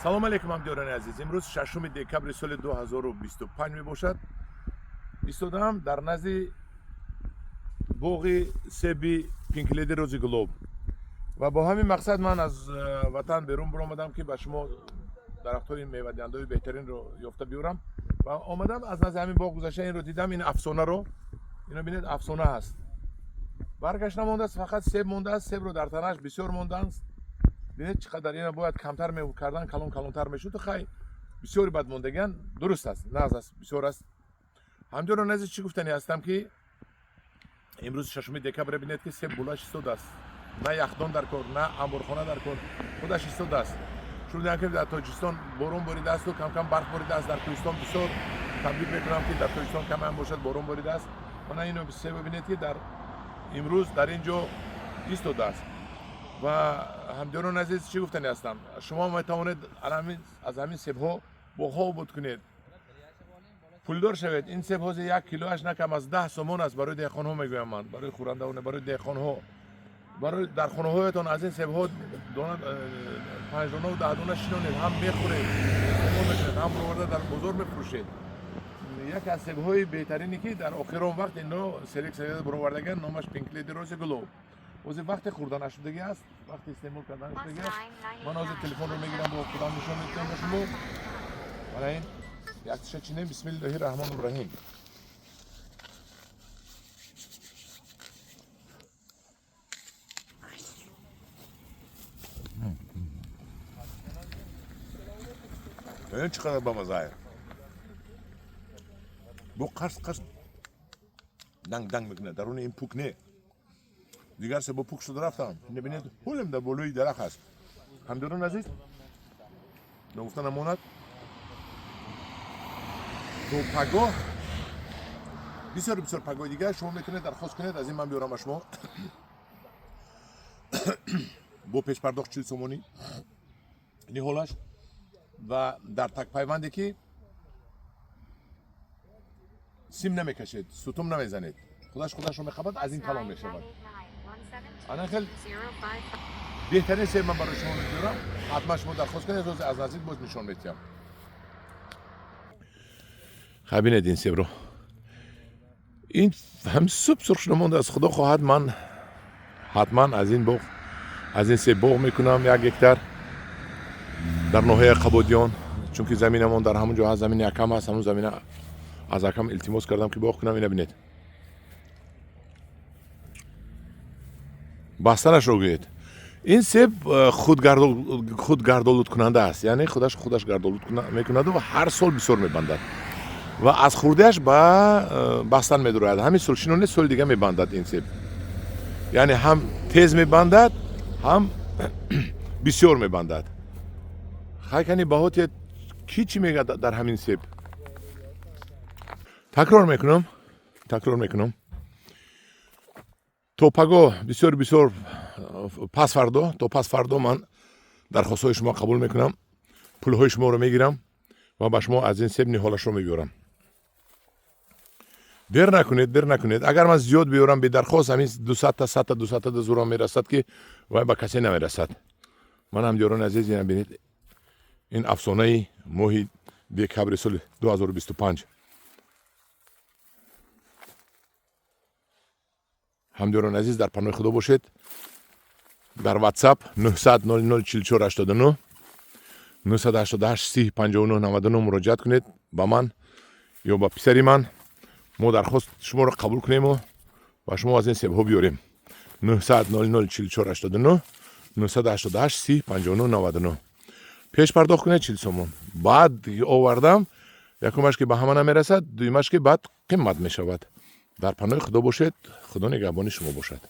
Салом алейкум, ҳамдиёрони азиз. Имрӯз 6 декабри соли 2025 мебошад. Истодаам дар назди боғи себи Pink Lady Rosy Glow ва бо ҳамин мақсад ман аз ватан берун баромадам, ки ба шумо дарахтҳои мевадиҳандаҳои беҳтаринро ёфта биёрам. Ва омадам, аз назди ҳамин боғ гузашта, инро дидам, ин афсонаро. Ино бинед, афсона ҳаст, баргаш намондааст, фақат себ мондааст. Себро дар танаш бисёр мондааст. Бинед, чӣ қадар. Ина бояд камтар мекардан, калон калонтар мешуд. Хай, бисёри бад мондагиан. Дуруст аст, нағз аст, бисёр аст. Ҳамдиёрон азиз, чӣ гуфтанӣ ҳастам, ки имрӯз 6 декабр. Бинед, ки себ булаш истодааст, на яхдон дар кор, на амборхона дар кор, худаш истодааст. Шунидам, ки дар Тоҷикистон борон боридаасту камкам барф боридааст дар кӯҳистон. Бисёр табрик мекунам, ки дар Тоҷикистон камам бошад, борон боридааст. Мана ино себ, бинед, ки дар имрӯз дар ин ҷо истодааст. Ва ҳамдиёрон азиз, чӣ гуфтанӣ ҳастам? Шумо метавонед аз ҳамин себҳо боғҳо обод кунед, пулдор шавед. Ин себ ҳозир як килоаш на кам аз 10 сомон аст. Барои деҳқонҳо мегӯям ман, барои хӯрандао, барои деҳқонҳо. Барои дар хонаҳоятон аз ин себҳо дона, панҷ донаву 10 дона шинонед, ҳам мехӯред, истеъмол мекунед, ҳам бироварда дар бозор мефурӯшед. Яке аз себҳои беҳтарине, ки дар охирон вақт ино селексия бировардаган, номаш Pink Lady Rosy Glow. Ҳозир вақте хӯрданашудагӣ аст, вақти истеъмол карданашудагӣ аст. Ман ҳозир телефонро мегирам, бо худам нишон медиҳам ба шумо. Мана ин яктиша чинем. Бисмиллоҳи раҳмони раҳим. Бибин, чӣ қадар бамаззае. Бо қарс қарс, данг данг мекунад. Даруни ин пук не, дигар себо пук шуда рафтам. Бинед, ҳолем дар болои дарахт аст. Ҳамдиёрон азиз, ногуфта намонад, то пагоҳ, бисёр бисёр пагоҳи дигар, шумо метавонед дархост кунед, аз ин ман биёрам ба шумо бо пешпардохт 40 сомонӣ ниҳолаш ва дар такпайванде, ки сим намекашед, сутум намезанед, худаш худашро мехабад, аз ин калон мешавад. Ана хел беҳтарин себ ман барои шумо мебиёрам. Ҳатман шумо дархост кунед, аз наздик боз нишон медиҳам. Хай, бинед ин себро. Ин ҳам суб сурх шуда мондааст. Худо хоҳад, ман ҳатман аз ин боғ, аз ин себ боғ мекунам, 1 гектар дар ноҳияи Қабодиён, чунки заминамон дар ҳамон ҷо ҳаст, замини акам ҳаст. Ҳамон замина аз акам илтимос кардам, ки боғ кунам. Ина бинед, бастанашро гӯед. Ин себ худгардолудкунанда аст, яъне худаш худаш гардолуд мекунаду ва ҳар сол бисёр мебандад ва аз хурдиаш ба бастан медурояд. Ҳамин сол шинонед, соли дига мебандад ин себ. Яъне ҳам тез мебандад, ҳам бисёр мебандад. Хай, кани баҳоте, ки чӣ мегӯяд дар ҳамин себ? Такрор мекунам, такрор мекунам, то пагоҳ, бисёр бисёр пасфардо, то пасфардо ман дархостҳои шумо қабул мекунам, пулҳои шуморо мегирам ва ба шумо аз ин себ ниҳолашро мебиёрам. Дер накунед, дер накунед. Агар ман зиёд биёрам бедархост, ҳамин 200-та, 100-та, 200-та зурам мерасад, ки вай ба касе намерасад. Ман, ҳамдиёрони азиз, ина бинед, ин афсонаи моҳи декабри соли 2025. Ҳамдиёрони азиз, дар паноҳи Худо бошед. Дар WhatsApp 900 00 44 89, 988 30 59 99 муроҷиат кунед ба ман ё ба писари ман. Мо дархост шуморо қабул кунему ба шумо аз ин себҳо биёрем. 900 00 44 89, 988 30 59 99. Пеш пардохт кунед 40 сомон. Баъд овардам, якумаш, ки ба ҳама намерасад, дуюмаш, ки баъд қимат мешавад. Дар паноҳи Худо бошед, Худо нигаҳбони шумо бошад.